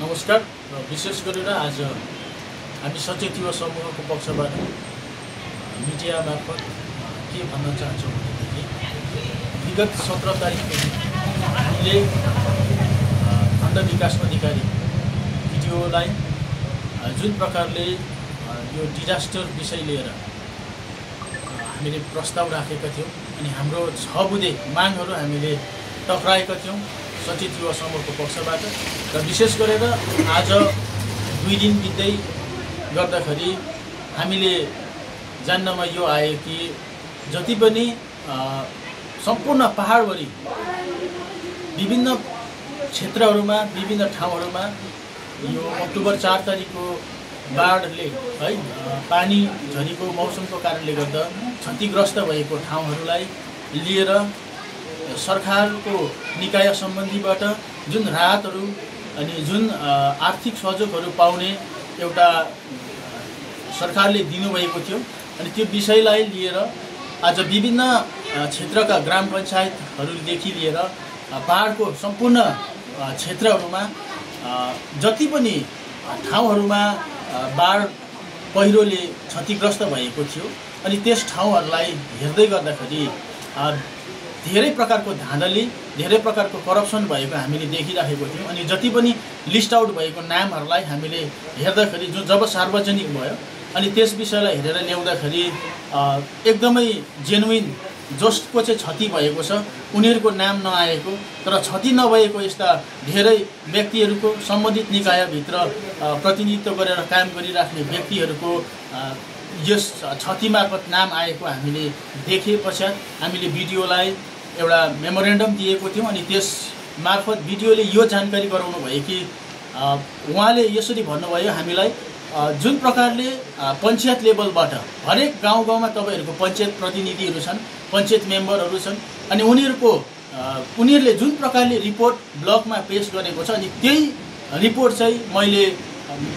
नमस्कार। विशेष गरेर आज हामी सचेत युवा समूहको पक्षबाट मिडिया मार्फत के भन्न चाहन्छौँ भनेदेखि विगत 17 तारिकदेखि हामीले खण्ड विकास अधिकारी भिडियोलाई जुन प्रकारले यो डिजास्टर विषय लिएर हामीले प्रस्ताव राखेका थियौँ अनि हाम्रो 6 बुँदे मागहरू हामीले टक्राएका थियौँ सचेत युवा समूहको पक्षबाट र विशेष गरेर आज 2 दिन बित्दै गर्दाखेरि हामीले जान्नमा यो आयो कि जति पनि सम्पूर्ण पहाडभरि विभिन्न क्षेत्रहरूमा विभिन्न ठाउँहरूमा यो अक्टोबर 4 तारिकको बाढले है पानी झरीको मौसमको कारणले गर्दा क्षतिग्रस्त भएको ठाउँहरूलाई लिएर सरकारको निकाय सम्बन्धीबाट जुन राहतहरू अनि जुन आर्थिक सहयोगहरू पाउने एउटा सरकारले दिनुभएको थियो अनि त्यो विषयलाई लिएर आज विभिन्न क्षेत्रका ग्राम पञ्चायतहरूदेखि लिएर पहाडको सम्पूर्ण क्षेत्रहरूमा जति पनि ठाउँहरूमा बाढ पहिरोले क्षतिग्रस्त भएको थियो अनि त्यस ठाउँहरूलाई हेर्दै गर्दाखेरि धेरै प्रकारको धाँधली धेरै प्रकारको करप्सन भएको हामीले देखिराखेको थियौँ अनि जति पनि लिस्ट आउट भएको नामहरूलाई हामीले हेर्दाखेरि जब सार्वजनिक भयो अनि त्यस विषयलाई हेरेर ल्याउँदाखेरि एकदमै जेन्युइन जसको चाहिँ क्षति भएको छ उनीहरूको नाम नआएको तर क्षति नभएको यस्ता धेरै व्यक्तिहरूको सम्बन्धित निकायभित्र प्रतिनिधित्व गरेर काम गरिराख्ने व्यक्तिहरूको यस क्षति मार्फत नाम आएको हामीले देखे पश्चात हामीले भिडियोलाई एउटा मेमोरेन्डम दिएको थियौँ अनि त्यस मार्फत भिडियोले यो जानकारी गराउनु भयो कि उहाँले यसरी भन्नुभयो हामीलाई जुन प्रकारले पञ्चायत लेभलबाट हरेक गाउँ गाउँमा तपाईँहरूको पञ्चायत प्रतिनिधिहरू छन् पञ्चायत मेम्बरहरू छन् अनि उनीहरूले जुन प्रकारले रिपोर्ट ब्लकमा पेश गरेको छ अनि त्यही रिपोर्ट चाहिँ मैले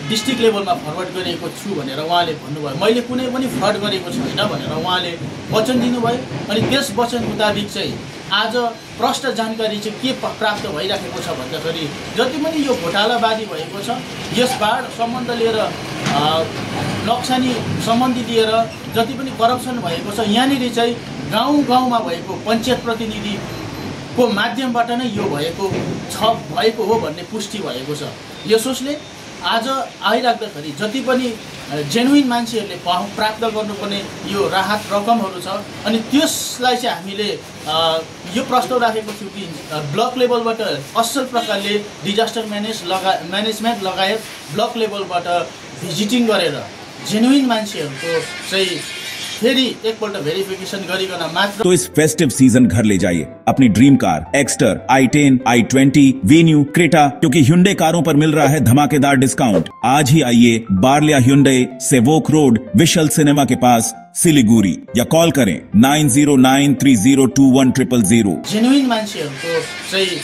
डिस्ट्रिक्ट लेभलमा फरवर्ड गरेको छु भनेर उहाँले भन्नुभयो। मैले कुनै पनि फ्रड गरेको छैन भनेर उहाँले वचन दिनुभयो अनि त्यस वचन मुताबिक चाहिँ आज प्रष्ट जानकारी चाहिँ के प्राप्त भइराखेको छ भन्दाखेरि जति पनि यो घोटालाबाजी भएको छ यस बाढ सम्बन्ध लिएर नक्सानी सम्बन्धी लिएर जति पनि करप्सन भएको छ यहाँनिर चाहिँ गाउँ गाउँमा भएको पञ्चायत प्रतिनिधिको माध्यमबाट नै यो भएको हो भन्ने पुष्टि भएको छ। यसोसले आज आइराख्दाखेरि जति पनि जेन्युइन मान्छेहरूले प्राप्त गर्नुपर्ने यो राहत रकमहरू छ अनि त्यसलाई चाहिँ हामीले यो प्रस्ताव राखेको थियौँ कि ब्लक लेभलबाट असल प्रकारले डिजास्टर म्यानेजमेन्ट लगायत ब्लक लेभलबाट भिजिटिङ गरेर जेन्युइन मान्छेहरूको चाहिँ फेरि एकपल्ट वेरिफिकेसन गरिकन मात्र। तो इस फेस्टिव सीजन घर ले जाइए अपनी dream car Exter, i10, i20, venue, Creta, क्योंकि Hyundai कारों पर मिल रहा है धमाकेदार डिस्काउंट। आज ही आइए बार्लिया Hyundai, Sevoke road, we shall cinema के पास, सिलीगुड़ी या कॉल करें 9093021000। जेन्युइन मान्छेहरूको चाहिँ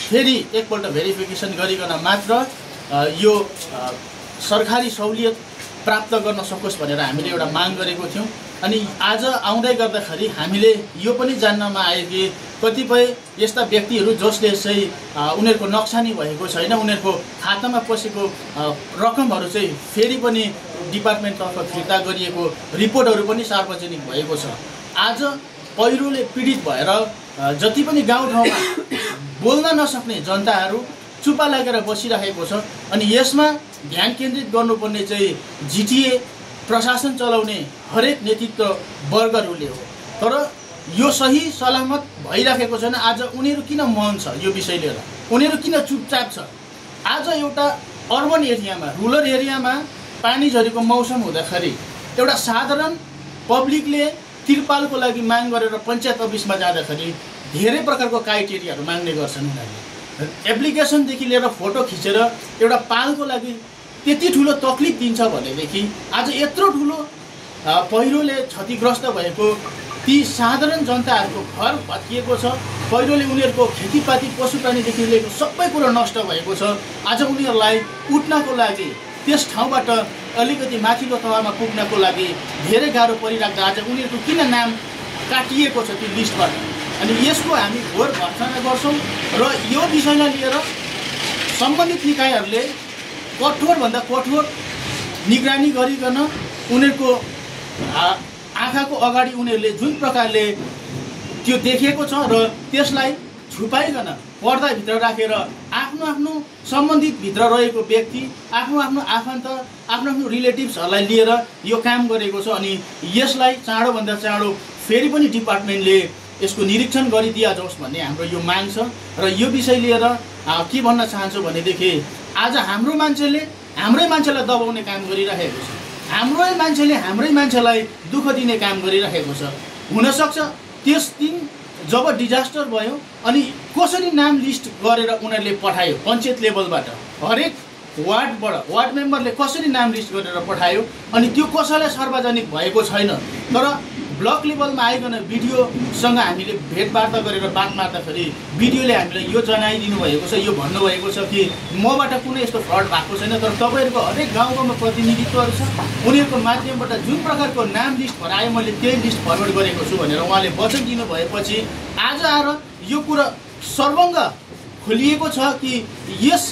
फेरि एकपल्ट भेरिफिकेसन गरिकन मात्र यो सरकारी सहुलियत प्राप्त गर्न सकोस् भनेर हामीले एउटा माग गरेको थियौँ अनि आज आउँदै गर्दाखेरि हामीले यो पनि जान्नमा आयो कि कतिपय यस्ता व्यक्तिहरू जसले चाहिँ उनीहरूको नक्सानी भएको छैन उनीहरूको खातामा पसेको रकमहरू चाहिँ फेरि पनि डिपार्टमेन्टतर्फ फिर्ता गरिएको रिपोर्टहरू पनि सार्वजनिक भएको छ। आज पहिरोले पीडित भएर जति पनि गाउँठाउँमा बोल्न नसक्ने जनताहरू चुप्पा लागेर बसिरहेको छ अनि यसमा ध्यान केन्द्रित गर्नुपर्ने चाहिँ जिटिए प्रशासन चलाउने हरेक नेतृत्व वर्गहरूले हो तर यो सही सलामत भइराखेको छैन। आज उनीहरू किन मौन छ यो विषय लिएर उनीहरू किन चुपचाप छ। आज एउटा अर्बन एरियामा रुरल एरियामा पानी झरीको मौसम हुँदाखेरि एउटा साधारण पब्लिकले तिरपालको लागि माग गरेर पञ्चायत अफिसमा जाँदाखेरि धेरै प्रकारको क्राइटेरियाहरू माग्ने गर्छन् उनीहरूले एप्लिकेसनदेखि लिएर फोटो खिचेर एउटा पालको लागि त्यति ठुलो तकलिफ दिन्छ भनेदेखि आज यत्रो ठुलो पहिरोले क्षतिग्रस्त भएको ती साधारण जनताहरूको घर भत्किएको छ पहिरोले उनीहरूको खेतीपाती पशुप्राणीदेखि लिएको सबै कुरो नष्ट भएको छ। आज उनीहरूलाई उठ्नको लागि त्यस ठाउँबाट अलिकति माथिल्लो तहमा पुग्नको लागि धेरै गाह्रो परिराख्दा आज उनीहरूको किन नाम काटिएको छ त्यो लिस्टबाट अनि यसको हामी घोर भर्त्सना गर्छौँ र यो विषयलाई लिएर सम्बन्धित निकायहरूले कठोरभन्दा कठोर निगरानी गरिकन उनीहरूको आँखाको अगाडि उनीहरूले जुन प्रकारले त्यो देखेको छ र त्यसलाई छुपाइकन पर्दाभित्र राखेर आफ्नो आफ्नो सम्बन्धित भित्र रहेको व्यक्ति आफ्नो आफ्नो आफन्त आफ्नो आफ्नो रिलेटिभ्सहरूलाई लिएर यो काम गरेको छ। अनि यसलाई चाँडोभन्दा चाँडो फेरि पनि डिपार्टमेन्टले यसको निरीक्षण गरिदिया जाओस् भन्ने हाम्रो यो माग छ। र यो विषय लिएर के भन्न चाहन्छु भनेदेखि आज हाम्रै मान्छेलाई दबाउने काम गरिरहेको छ, हाम्रै मान्छेलाई दुःख दिने काम गरिरहेको छ। हुनसक्छ त्यस दिन जब डिजास्टर भयो अनि कसरी नाम लिस्ट गरेर उनीहरूले पठायो पञ्चायत लेभलबाट हरेक वार्ड मेम्बरले कसरी नाम लिस्ट गरेर पठायो अनि त्यो कसैलाई सार्वजनिक भएको छैन। तर ब्लक लेभलमा आइकन बिडिओसँग हामीले भेटवार्ता गरेर बात मार्दाखेरि बिडिओले हामीलाई यो जनाइदिनु भएको छ, यो भन्नुभएको छ कि मबाट कुनै यस्तो फ्रड भएको छैन। तर तपाईँहरूको हरेक गाउँमा प्रतिनिधित्वहरू छ, उनीहरूको माध्यमबाट जुन प्रकारको नाम लिस्ट भरायो मैले त्यही लिस्ट फरवर्ड गरेको छु भनेर उहाँले वचन दिनुभएपछि आज आएर यो कुरा सर्वङ्ग खोलिएको छ कि यस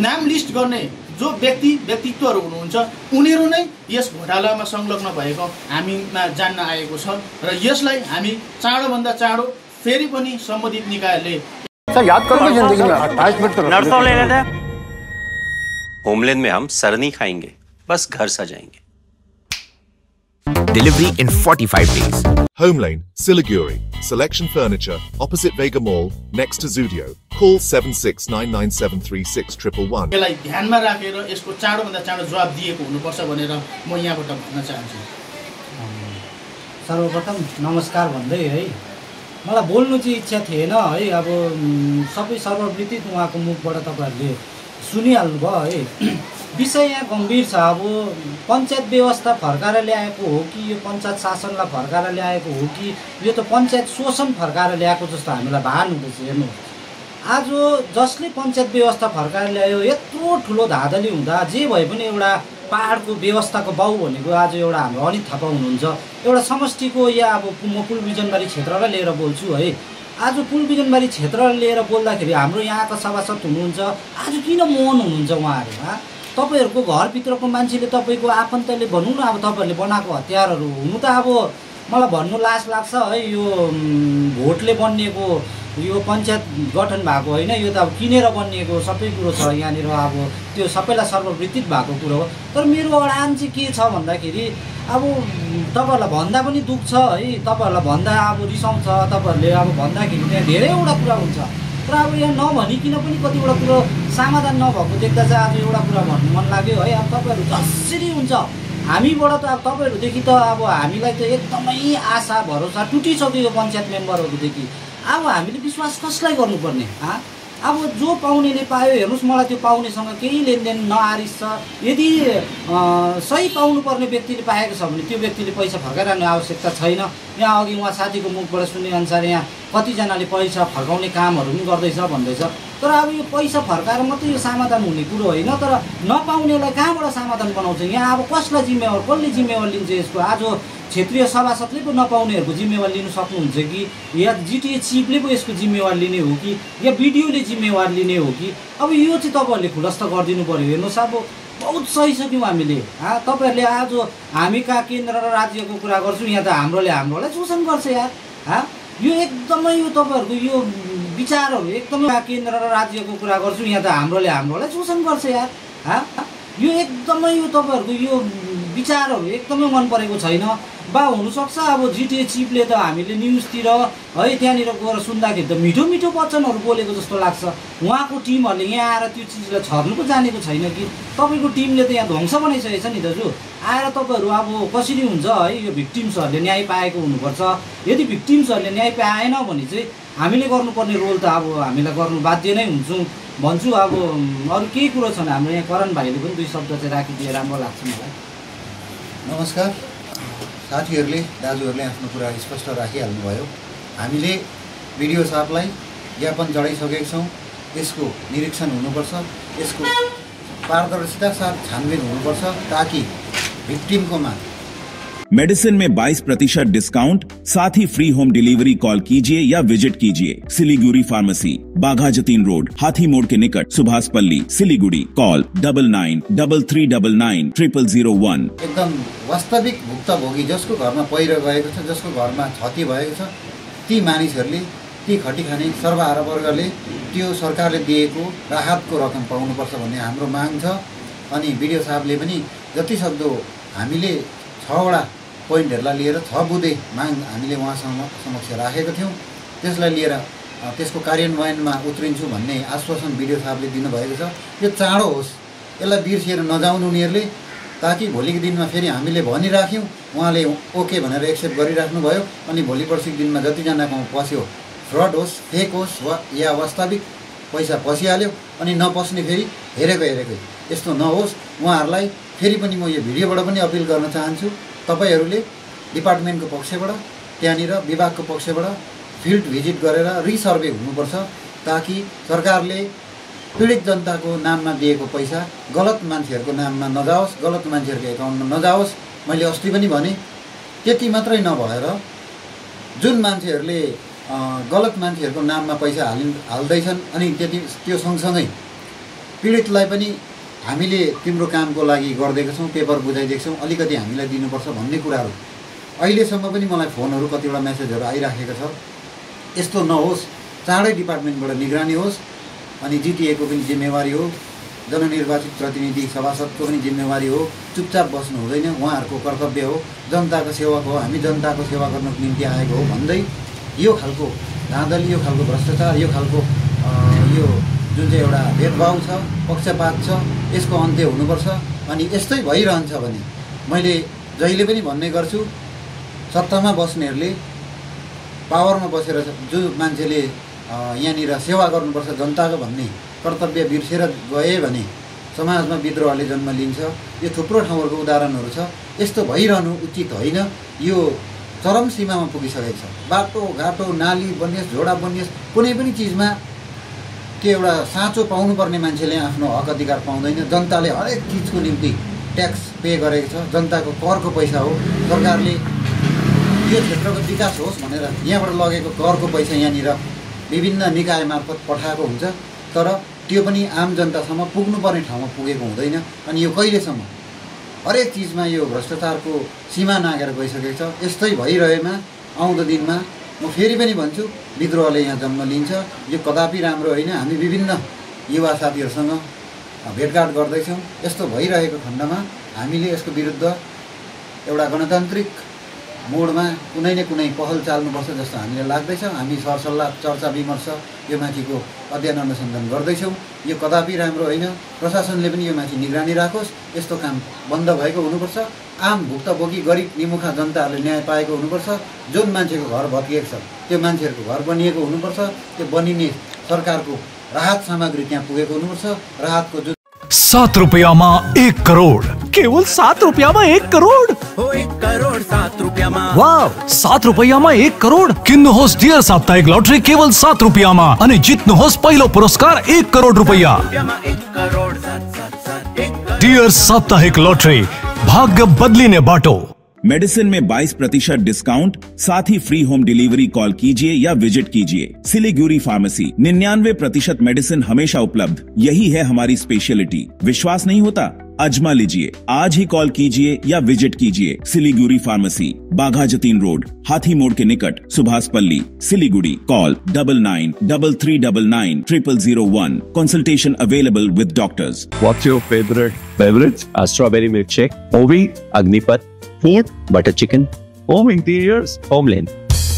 नाम लिस्ट गर्ने जो व्यक्तित्वहरू हुनुहुन्छ उनीहरू नै यस घोटालामा संलग्न भएको हामीमा जान्न आएको छ। र यसलाई हामी चाँडोभन्दा चाँडो फेरि पनि सम्बन्धित निकायहरूले याद करो जिंदगी में 28 मिनट नर्सों ले लेते हैं। होमलैंड में हम सर नहीं खाएंगे, बस घर सजाएंगे। Delivery in 45 days. Homelane, Siliguri. Selection Furniture, opposite Vega Mall, next to Zudio. Call 7699736111. यसलाई ध्यानमा राखेर यसको चाँडोभन्दा चाँडो जवाब दिएको हुनुपर्छ भनेर म यहाँबाट भन्न चाहन्छु। सर्वप्रथम नमस्कार भन्दै है मलाई बोल्नु चाहिँ इच्छा थिएन है। अब सबै सर्वविदित उहाँको मुखबाट तपाईँहरूले सुनिहाल्नु भयो है। विषय यहाँ गम्भीर छ। अब पञ्चायत व्यवस्था फर्काएर ल्याएको हो कि यो पञ्चायत शासनलाई फर्काएर ल्याएको हो कि यो त पञ्चायत शोषण फर्काएर ल्याएको जस्तो हामीलाई भान हुँदैछ। हेर्नु आज जसले पञ्चायत व्यवस्था फर्काएर ल्यायो यत्रो ठुलो धाँधली हुँदा जे भए पनि एउटा पहाडको व्यवस्थाको बाउ भनेको आज एउटा हाम्रो अनित थापा हुनुहुन्छ। एउटा समष्टिको या अब म पुलबिजनबारी क्षेत्रलाई लिएर बोल्छु है। आज पुलबिजनबारी क्षेत्रलाई लिएर बोल्दाखेरि हाम्रो यहाँका सभासद हुनुहुन्छ, आज किन मौन हुनुहुन्छ उहाँहरू? तपाईँहरूको घरभित्रको मान्छेले तपाईँको आफन्तले भनौँ न अब तपाईँहरूले बनाएको हतियारहरू हुनु त अब मलाई भन्नु लाज लाग्छ है। यो भोटले बनिएको यो पञ्चायत गठन भएको होइन, यो त अब किनेर बनिएको सबै कुरो छ यहाँनिर। अब त्यो सबैलाई सर्वविदित भएको कुरो हो। तर मेरो अडान चाहिँ के छ भन्दाखेरि अब तपाईँहरूलाई भन्दा पनि दुःख छ है, तपाईँहरूलाई भन्दा अब रिसाउँछ, तपाईँहरूले अब भन्दाखेरि त्यहाँ धेरैवटा कुरा हुन्छ। तर अब यहाँ नभनिकन पनि कतिवटा कुरो समाधान नभएको देख्दा चाहिँ आज एउटा कुरा भन्नु मन लाग्यो है। अब तपाईँहरू जसरी हुन्छ हामीबाट त अब तपाईँहरूदेखि त अब हामीलाई त एकदमै आशा भरोसा टुटिसक्यो यो पञ्चायत मेम्बरहरूदेखि। अब हामीले विश्वास कसलाई गर्नुपर्ने? अब जो पाउनेले पायो। हेर्नुहोस् मलाई त्यो पाउनेसँग केही लेनदेन नआरिस छ। यदि सही पाउनुपर्ने व्यक्तिले पाएको छ भने त्यो व्यक्तिले पैसा फर्काइरहने आवश्यकता छैन। यहाँ अघि उहाँ साथीको मुखबाट सुनेअनुसार यहाँ कतिजनाले पैसा फर्काउने कामहरू पनि गर्दैछ भन्दैछ। तर अब यो पैसा फर्काएर मात्रै यो समाधान हुने कुरो होइन। तर नपाउनेलाई कहाँबाट समाधान बनाउँछ? यहाँ अब कसले जिम्मेवार लिन्छ यसको? आज क्षेत्रीय सभासदले पो नपाउनेहरूको जिम्मेवार लिनु सक्नुहुन्छ कि या जिटिए चिफले पो यसको जिम्मेवार लिने हो कि या बिडिओले जिम्मेवार लिने हो कि? अब यो चाहिँ तपाईँहरूले खुलस्त गरिदिनु पऱ्यो। हेर्नुहोस् अब बहुत सहिसक्यौँ हामीले। तपाईँहरूले आज हामी कहाँ केन्द्र र राज्यको कुरा गर्छौँ, यहाँ त हाम्रोलाई शोषण गर्छ यार। यो एकदमै यो तपाईँहरूको यो विचारहरू एकदमै केन्द्र र राज्यको कुरा गर्छौँ, यहाँ त हाम्रोलाई शोषण गर्छ यार। यो एकदमै यो तपाईँहरूको यो विचारहरू एकदमै मन परेको छैन। बा हुनसक्छ अब जिटिए चिफले त हामीले न्युजतिर है त्यहाँनिर गएर सुन्दाखेरि त मिठो मिठो वचनहरू बोलेको जस्तो लाग्छ। उहाँको टिमहरूले यहाँ आएर त्यो चिजलाई छर्नु पो जानेको छैन कि? तपाईँको टिमले त यहाँ ध्वंस बनाइसकेको छ नि दाजु। आएर तपाईँहरू अब कसरी हुन्छ है? यो भिक्टिम्सहरूले न्याय पाएको हुनुपर्छ। यदि भिक्टिम्सहरूले न्याय पाएन भने चाहिँ हामीले गर्नुपर्ने रोल त अब हामीलाई गर्नु बाध्य नै हुन्छौँ भन्छु। अब अरू केही कुरो छन् हाम्रो यहाँ करण भाइले पनि दुई शब्द चाहिँ राखिदिए राम्रो लाग्छ मलाई। नमस्कार साथीहरूले, दाजुहरूले आफ्नो कुरा स्पष्ट राखिहाल्नुभयो। हामीले बिडिओ साहबलाई ज्ञापन चढाइसकेका छौँ। यसको निरीक्षण हुनुपर्छ, यसको पारदर्शिता साथ छानबिन हुनुपर्छ ताकि भिक्टिमकोमा मेडिसिन में 22% डिस्काउंट, साथ ही फ्री होम डिलीवरी। कॉल कीजिए या विजिट कीजिए सिलीगुड़ी फार्मेसी, बाघा जतीन रोड, हाथी मोड़ के निकट, सुभाषपल्ली, सिलीगुड़ी। कॉल 9933990001। एकदम वास्तविक भुक्तभोगी जसको घरमा पहिरो गएको छ, जसको घरमा क्षति भएको छ, ती मानिसहरूले, ती खटी खाने सर्वहारा वर्गले त्यो सरकारले दिएको राहतको रकम पाउनुपर्छ भन्ने हाम्रो माग छ। अनि बिडिओ साहबले पनि जतिसक्दो हामीले 6वटा पोइन्टहरूलाई लिएर 6 बुँदे माग हामीले उहाँसँग समक्ष राखेको थियौँ। त्यसलाई लिएर त्यसको कार्यान्वयनमा उत्रिन्छु भन्ने आश्वासन बिडिओ साहबले दिनुभएको छ। यो चाँडो होस्, यसलाई बिर्सिएर नजाउनु उनीहरूले, ताकि भोलिको दिनमा फेरि हामीले भनिराख्यौँ, उहाँले ओके भनेर एक्सेप्ट गरिराख्नु भयो, अनि भोलि पर्सिको दिनमा जतिजनाको पस्यो फ्रड होस्, फेक होस् या वास्तविक पैसा पसिहाल्यो अनि नपस्ने फेरि हेरेकै यस्तो नहोस्। उहाँहरूलाई फेरि पनि म यो भिडियोबाट पनि अपिल गर्न चाहन्छु, तपाईँहरूले डिपार्टमेन्टको पक्षबाट, त्यहाँनिर विभागको पक्षबाट फिल्ड भिजिट गरेर रिसर्भे हुनुपर्छ, ताकि सरकारले पीडित जनताको नाममा दिएको पैसा गलत मान्छेहरूको नाममा नजाओस्, गलत मान्छेहरूको एकाउन्टमा नजाओस्। मैले अस्ति पनि भने, त्यति मात्रै नभएर जुन मान्छेहरूले गलत मान्छेहरूको नाममा पैसा हाल्दैछन् अनि त्यो सँगसँगै पीडितलाई पनि हामीले तिम्रो कामको लागि गरिदिएको छौँ, पेपर बुझाइदिएको छौँ, अलिकति हामीलाई दिनुपर्छ भन्ने कुराहरू अहिलेसम्म पनि मलाई फोनहरू कतिवटा मेसेजहरू आइराखेको छ। यस्तो नहोस्, चाँडै डिपार्टमेन्टबाट निगरानी होस्। अनि जिटिएको पनि जिम्मेवारी हो, जननिर्वाचित प्रतिनिधि सभासदको पनि जिम्मेवारी हो, चुपचाप बस्नु हुँदैन, उहाँहरूको कर्तव्य हो, जनताको सेवक हो, हामी जनताको सेवा गर्नको निम्ति आएको हो भन्दै यो खालको धाँधली, यो खालको भ्रष्टाचार, यो खालको यो जुन चाहिँ एउटा भेदभाव छ, पक्षपात छ, यसको अन्त्य हुनुपर्छ। अनि यस्तै भइरहन्छ भने मैले जहिले पनि भन्ने गर्छु, सत्तामा बस्नेहरूले, पावरमा बसेर जो मान्छेले यहाँनिर सेवा गर्नुपर्छ जनताको भन्ने कर्तव्य बिर्सेर गए भने समाजमा विद्रोहले जन्म लिन्छ। यो थुप्रो ठाउँहरूको उदाहरणहरू छ। यस्तो भइरहनु उचित होइन, यो चरम सीमामा पुगिसकेको छ। बाटो घाटो, नाली बनियोस्, झोडा बनियोस्, कुनै पनि चिजमा के एउटा साँचो पाउनुपर्ने मान्छेले आफ्नो हक अधिकार पाउँदैन। जनताले हरेक चिजको निम्ति ट्याक्स पे गरेको छ, जनताको करको पैसा हो। सरकारले यो क्षेत्रको विकास होस् भनेर यहाँबाट लगेको करको पैसा यहाँनिर विभिन्न निकाय मार्फत पठाएको हुन्छ, तर त्यो पनि आम जनतासम्म पुग्नुपर्ने ठाउँमा पुगेको हुँदैन। अनि यो कहिलेसम्म? हरेक चिजमा यो भ्रष्टाचारको सीमा नागेर गइसकेको छ। यस्तै भइरहेमा आउँदो दिनमा म फेरि पनि भन्छु, विद्रोहले यहाँ जन्म लिन्छ। यो कदापि राम्रो होइन। हामी विभिन्न युवा साथीहरूसँग भेटघाट गर्दैछौँ। यस्तो भइरहेको खण्डमा हामीले यसको विरुद्ध एउटा गणतान्त्रिक मोडमा कुनै न कुनै पहल चाल्नुपर्छ जस्तो हामीलाई लाग्दैछ। हामी सरसल्लाह, चर्चा विमर्श यो माथिको अध्ययन अनुसन्धान गर्दैछौँ। यो कदापि राम्रो होइन। प्रशासनले पनि यो माथि निगरानी राखोस्। यस्तो काम बन्द भएको हुनुपर्छ। आम भुक्तभोगी गरिब निमुखा जनताहरूले न्याय पाएको हुनुपर्छ। जुन मान्छेको घर भत्किएको छ त्यो मान्छेहरूको घर बनिएको हुनुपर्छ। त्यो बनिने सरकारको राहत सामग्री त्यहाँ पुगेको हुनुपर्छ। राहतको जुन 7 रुपयामा 1 करोड, केवल 7 रुपयामा 1 करोड, 1 करोड 7 रुपयामा। वाव, 7 रुपयामा 1 करोड। किन्नुहोस् डियर साप्ताहिक लटरी केवल 7 रुपयामा अनि जित्नुहोस् पहिलो पुरस्कार 1 करोड रुपैयाँ। डियर साप्ताहिक लटरी, भाग्य बदलिने बाटो। मेडिसिन में 22% डिस्काउंट, साथ ही फ्री होम डिलीवरी। कॉल कीजिए या विजिट कीजिए सिलीगुड़ी फार्मेसी। 99% मेडिसिन हमेशा उपलब्ध, यही है हमारी स्पेशलिटी। विश्वास नहीं होता? आजमा लीजिए। आज ही कॉल कीजिए या विजिट कीजिए सिलीगुड़ी फार्मेसी, बाघा जतीन रोड, हाथी मोड़ के निकट, Subhashpalli, Siliguri. Call 9933990001। Consultation available with doctors. What's your favorite beverage? A strawberry milkshake, Ovi, Agnipat, food, butter chicken, Home interiors. Homeland.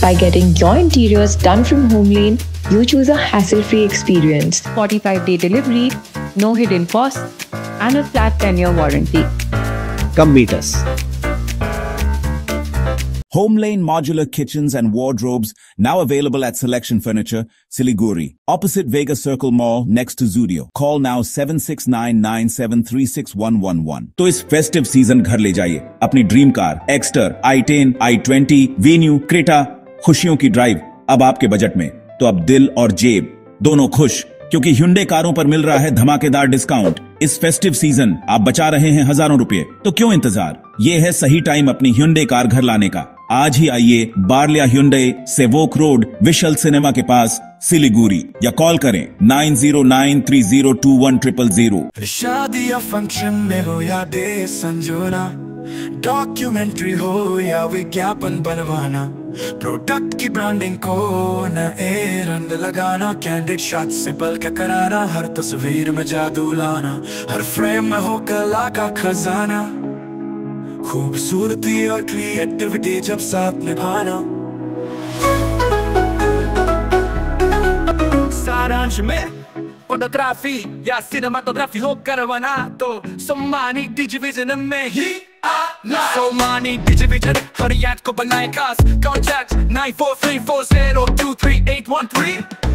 By getting your interiors done from Homeland, you choose a hassle-free experience. 45-day delivery, no hidden costs, and a flat 10-year warranty. Come meet us. Homelane Modular Kitchens and Wardrobes now available at Selection Furniture, Siliguri, opposite Vega Circle Mall, next to Zudio. Call now 7699736111. तो इस festive season घर ले जाइए अपनी dream car Exter, i10, i20, venue, Creta. खुशियों की drive अब आपके budget में, तो अब दिल और जेब दोनों खुश। क्योंकि Hyundai कारों पर मिल रहा है धमाकेदार डिस्काउंट। इस फेस्टिव सीजन आप बचा रहे हैं हजारों रुपए, तो क्यों इंतजार? ये है सही टाइम अपनी Hyundai कार घर लाने का। आज ही आइए बारलिया Hyundai, सेवोक रोड, विशाल सिनेमा के पास, सिलीगुड़ी, या कॉल करें 9093021000। शादी या फंक्शन में हो या डे संजोना, डॉक्यूमेंट्री हो या विज्ञापन बनवाना, प्रोडक्ट की ब्रांडिंग को नए रंग लगाना, कैंडिड शॉट से बल्कि कराना, हर तस्वीर में जादू लाना, हर फ्रेम में हो कला का खजाना, खूबसूरती और क्रिएटिविटी जब साथ निभाना। सारांश में फोटोग्राफी या सिनेमाटोग्राफी हो करवाना तो सोमानी डिजिविजन में ही आना। सोमानी डिजिविजन हर याद को बनाए खास। कॉन्टैक्ट 9434023813।